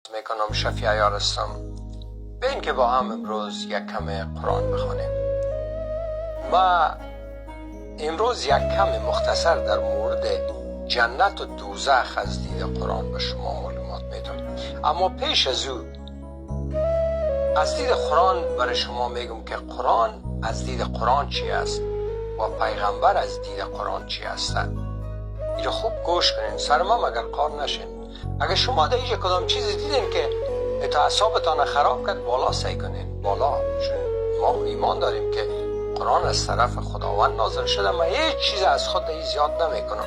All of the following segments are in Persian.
میکنم. شفیع عیار هستم. به این که با هم امروز یک کم قرآن بخوانیم. ما امروز یک کم مختصر در مورد جنت و دوزخ از دید قرآن به شما معلومات میدم. اما پیش از او از دید قرآن برای شما میگم که قرآن از دید قرآن چی است و پیغمبر از دید قرآن چی هستند. اینو خوب گوش کنین، سر ما مگر قار نشین. اگر شما در اینجا کدام چیزی دیدین که تا اعصابتان خراب کرد، بالا سعی کنین بالا، چون ما ایمان داریم که قرآن از طرف خداوند نازل شده. ما هیچ چیز از خود در زیاد نمی کنم.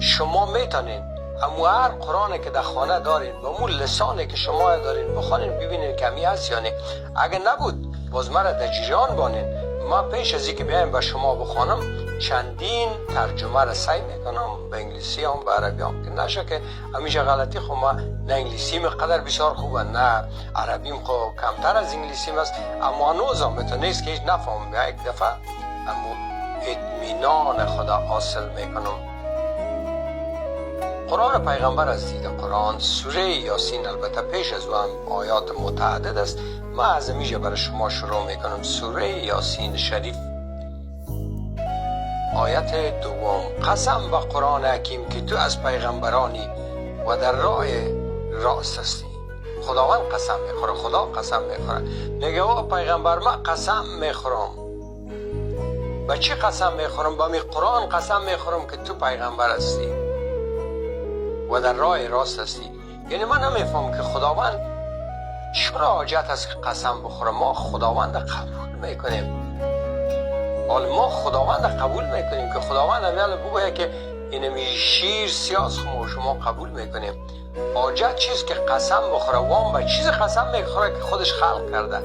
شما میتونین امو هر قرآن که در خانه دارین با مو لسانی که شما دارین بخوانین، ببینین کمی هست یا نه. اگر نبود باز مرا در جریان بانین. ما پیش از اینکه بیایم به شما بخوانم چندین ترجمه را سعی میکنم، به انگلیسی هم به عربی هم، که نشه که همیشه غلطی. خب ما نه انگلیسی قدر بسیار خوبه، نه عربیم خب کمتر از انگلیسی است، اما هنوز هم نیست که هیچ نفهم. یک دفعه اما اطمینان خدا حاصل میکنم. قرآن پیغمبر از دید قرآن، سوره یاسین، البته پیش از هم آیات متعدد است. ما از میشه برای شما شروع میکنم. سوره یاسین شریف آیت دوم: قسم به قرآن حکیم که تو از پیغمبرانی و در راه راست هستی. خداوند قسم میخوره، خدا قسم میخوره، میگه او پیغمبر ما قسم میخورم. به چی قسم میخورم؟ با می قرآن قسم میخورم که تو پیغمبر هستی و در راه راست هستی. یعنی من نمیفهم که خداوند چرا حاجت است که قسم بخوره. ما خداوند قبول میکنیم، حال ما خداوند قبول میکنیم که خداوند همیال بگوید که اینمی شیر سیاس، خو شما قبول میکنیم. حاجت چیز که قسم بخوره؟ وام به چیز قسم میخوره که خودش خلق کرده.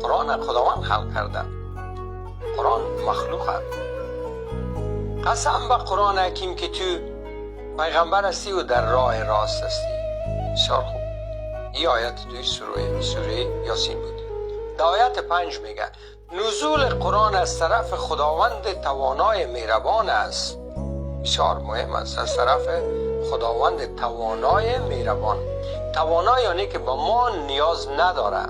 قرآن خداوند خلق کرده، قرآن مخلوق است. قسم به قرآن حکیم که تو پیغمبر هستی و در راه راست هستی. بسیار خوب، این آیت دوی سوره یاسین بود. در آیت 5 میگه نزول قرآن از طرف خداوند توانای مهربان است. بسیار مهم است، از طرف خداوند توانای مهربان. توانای یعنی که با ما نیاز نداره،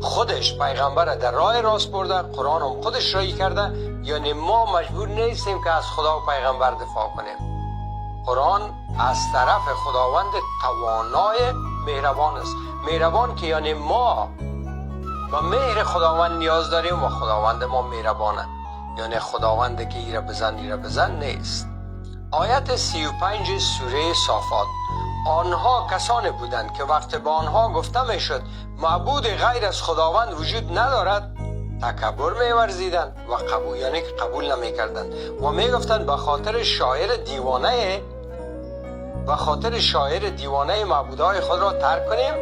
خودش پیغمبر در راه راست برده، قرآن هم خودش رایی کرده، یعنی ما مجبور نیستیم که از خدا و پیغمبر دفاع کنیم. قرآن از طرف خداوند توانای مهربان است. مهربان که یعنی ما با مهر خداوند نیاز داریم و خداوند ما مهربانه، یعنی خداوند که ایره بزن ایره بزن نیست. آیت 35 سوره صافات: آنها کسانی بودند که وقت با آنها گفته میشد معبود غیر از خداوند وجود ندارد، تکبر می‌ورزیدند و قبول، یعنی که قبول نمی‌کردند و می‌گفتند به خاطر شاعر دیوانه، به خاطر شاعر دیوانه معبودهای خود را ترک کنیم.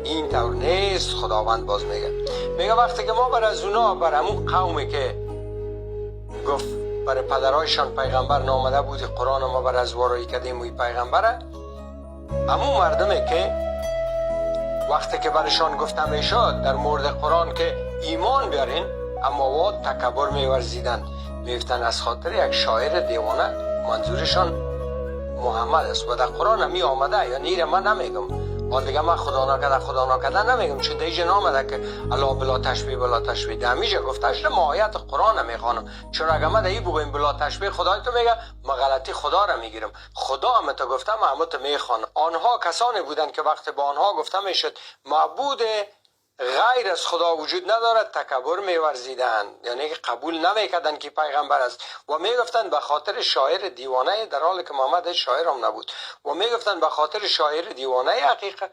این طور نیست. خداوند باز میگه وقتی که ما بر از اونا، بر همون قومی که گفت برای پدرایشان پیغمبر نامده بود، قرآن ما بر از وارایی کردیم و پیغمبره، همون مردمه که وقتی که برشان گفته میشد در مورد قرآن که ایمان بیارین، اما وا تکبر میورزیدن، میفتن از خاطر یک شاعر دیوانه، منظورشان محمد است و در قرآن همی آمده. یا نیره من نمیگم، حال دیگه من خدا نکرده خدا نکرده نمیگم، چون دیگه نامده که الله بلا تشبیه بلا تشبیه، در همیشه گفته شده. ما آیت قرآن میخوانم، چون اگه من در بگویم بلا تشبیه خدای تو میگه ما غلطی خدا را میگیرم. خدا هم تو گفته، ما هم تو میخوانم. آنها کسانی بودند که وقتی با آنها گفته میشد معبود غیر از خدا وجود ندارد، تکبر میورزیدند، یعنی که قبول نمیکردند که پیغمبر است و میگفتند به خاطر شاعر دیوانه، در حالی که محمد شاعر هم نبود، و میگفتند به خاطر شاعر دیوانه حقیقت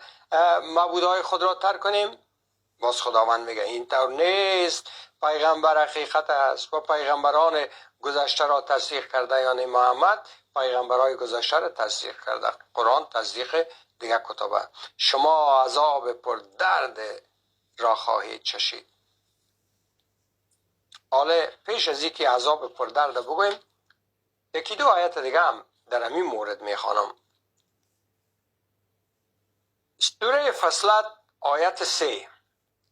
معبودهای خود را ترک کنیم. باز خداوند میگه این طور نیست، پیغمبر حقیقت است و پیغمبران گذشته را تصدیق کرده، یعنی محمد پیغمبرای گذشته را تصدیق کرده. قرآن تصدیق دیگه کتابه. شما عذاب پر درد را خواهید چشید. حالا پیش از اینکه عذاب پردرد بگویم، یکی دو آیت دیگه هم در همین مورد میخوانم. سوره فصلت آیت 3: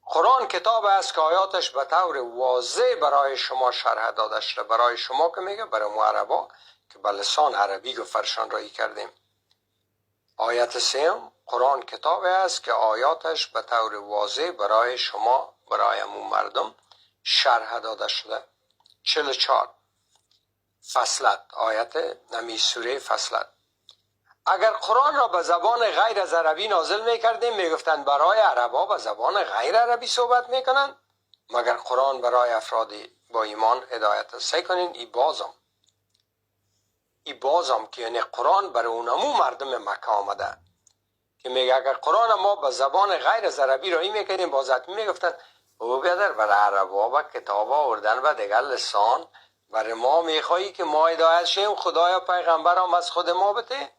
قرآن کتاب است که آیاتش به طور واضح برای شما شرح داده شده. برای شما که میگه برای ما عربا که به لسان عربی گفت فرشان رایی کردیم. آیت 3، قرآن کتاب است که آیاتش به طور واضح برای شما، برای امون مردم شرح داده شده. 44، فصلت، آیت نمی سوره فصلت. اگر قرآن را به زبان غیر از عربی نازل میکردیم، میگفتند برای عربا به زبان غیر عربی صحبت میکنند، مگر قرآن برای افراد با ایمان هدایت است. سعی کنین ای بازم که یعنی قرآن برای اونمو مردم مکه آمده که میگه اگر قرآن ما به زبان غیر از عربی رایی میکردیم، باز حتمی میگفتن او بیادر برای عربا و کتاب آوردن و دیگر لسان، برای ما میخوایی که ما هدایت شیم؟ خدایا پیغمبر هم از خود ما بته،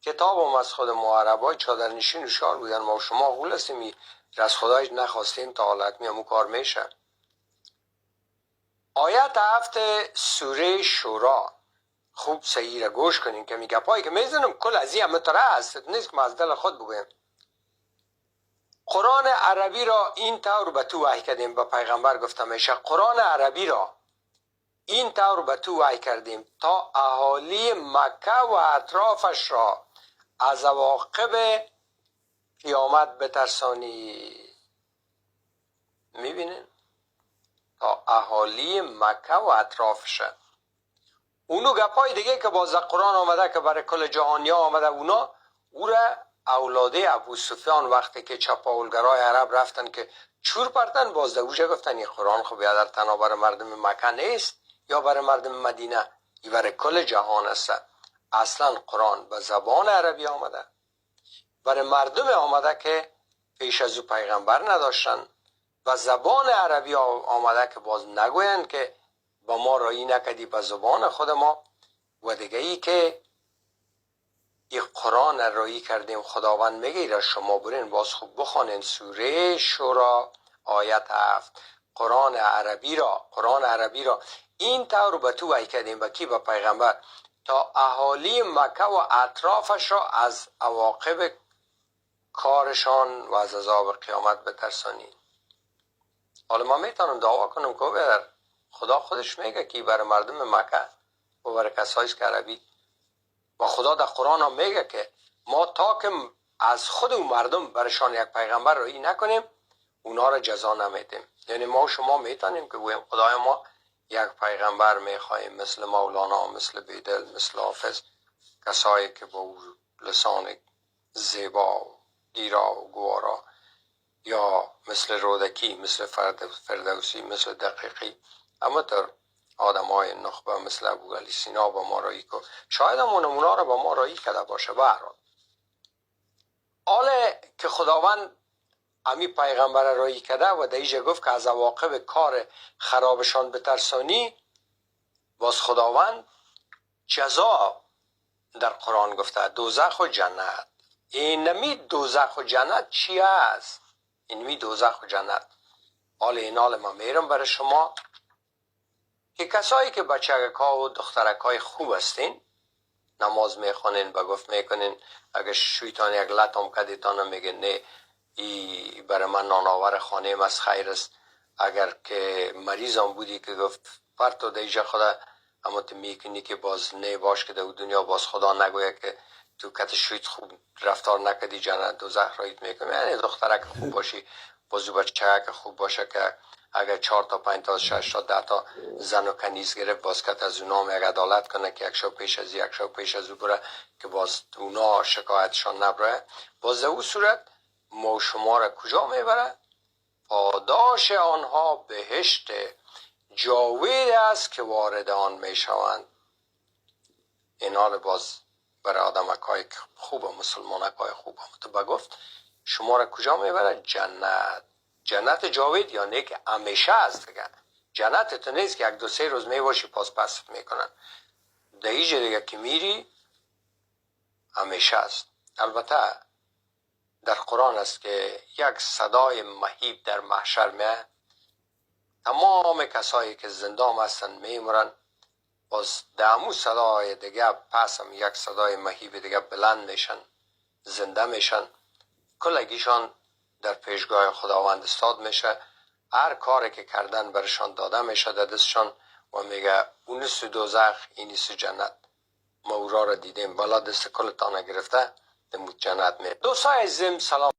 کتاب هم از خود ما. عربای چادرنشین و شار بودن، ما و شما غول هستیم. از خدایش نخواستیم تا حالت میامو کار میشه. آیت 7 سوره شورا. خوب صحیح را گوش کنین که می گپایی که میزنم کل از این همه است، نیست که ما از دل خود بگویم. قرآن عربی را این طور به تو وحی کردیم. به پیغمبر گفته میشه قرآن عربی را این طور به تو وحی کردیم تا اهالی مکه و اطرافش را از عواقب قیامت بترسانی. میبینین؟ تا اهالی مکه و اطرافش. اونو گپای دیگه که باز قرآن آمده که برای کل جهانی آمده، اونا او را اولاده ابو سفیان وقتی که چپاولگرای عرب رفتن که چور پرتن، باز در گفتن این قرآن خب یا در تنها برای مردم مکه نیست یا برای مردم مدینه، ای برای کل جهان است. اصلا قرآن به زبان عربی آمده، برای مردم آمده که پیش از او پیغمبر نداشتن و زبان عربی آمده که باز نگویند که با ما رایی نکدی به زبان خود ما. و دیگه ای که این قرآن رایی کردیم، خداوند میگه را شما برین باز خوب بخوانین. سوره شورا آیت 7. قرآن عربی را، قرآن عربی را این طور به تو وحی کردیم. به کی؟ به پیغمبر. تا اهالی مکه و اطرافش را از عواقب کارشان و از عذاب قیامت بترسانی. حالا ما میتونم دعوا کنم که خدا خودش میگه که برای مردم مکه و برای کسایی که عربی و خدا در قرآن هم میگه که ما تا که از خود اون مردم برشان یک پیغمبر رایی نکنیم، اونا را جزا نمیدیم. یعنی ما و شما میتونیم که گویم خدای ما یک پیغمبر میخواهیم مثل مولانا، مثل بیدل، مثل حافظ، کسایی که با لسان زیبا و گیرا و گوارا، یا مثل رودکی، مثل فردوسی، مثل دقیقی، اما در آدم های نخبه مثل ابو علی سینا با ما رایی که شاید هم اونا را با ما رایی کرده باشه. بهرحال حالا که خداوند امی پیغمبر رایی کرده و در گفت که از عواقب کار خرابشان بترسانی، باز خداوند جزا در قرآن گفته، دوزخ و جنت. اینمی دوزخ و جنت چی است؟ اینمی دوزخ و جنت حال این حال ما میرم برای شما که کسایی که بچگک ها و دخترک های خوب هستین، نماز میخوانین، به گفت میکنین، اگه شویتان یک لط هم کدیتان میگه نه، ای برای من نانآور خانه از خیر است. اگر که مریض هم بودی که گفت پرتو دیجا خدا، اما تو میکنی که باز نه باش که در دنیا باز خدا نگویه که تو کت شویت خوب رفتار نکدی، جنت دوزخ رایت میکنی. یعنی دخترک خوب باشی، باز بچه خوب باشه که اگر 4 تا 5 تا 6 تا 10 تا زن و کنیز گرفت، باز کت از اونا هم یک عدالت کنه که یک شب پیش از یک شب پیش از او بره که باز اونا شکایتشان نبره. باز او صورت ما شما را کجا میبره؟ پاداش آنها بهشت جاوید است که وارد آن میشوند. این حال باز برای آدمک های خوب و مسلمانک های خوب هم تو بگفت شما را کجا میبره؟ جنت. جنت جاوید یعنی که همیشه است دیگه. جنت تو نیست که یک دو سه روز میباشی پاس پس میکنن. در اینجا دیگه که میری همیشه است. البته در قرآن است که یک صدای مهیب در محشر می تمام کسایی که زندان هستند میمرن. باز دمو صدای دیگه پس هم یک صدای مهیب دیگه بلند میشن، زنده میشن، کلگیشان در پیشگاه خداوند استاد میشه. هر کاری که کردن برشان داده میشه در دستشان و میگه اون سو دوزخ، این سو جنت. ما او را دیدیم بالا دست کلتان گرفته. جنت می. دوستای عزیزم، سلام.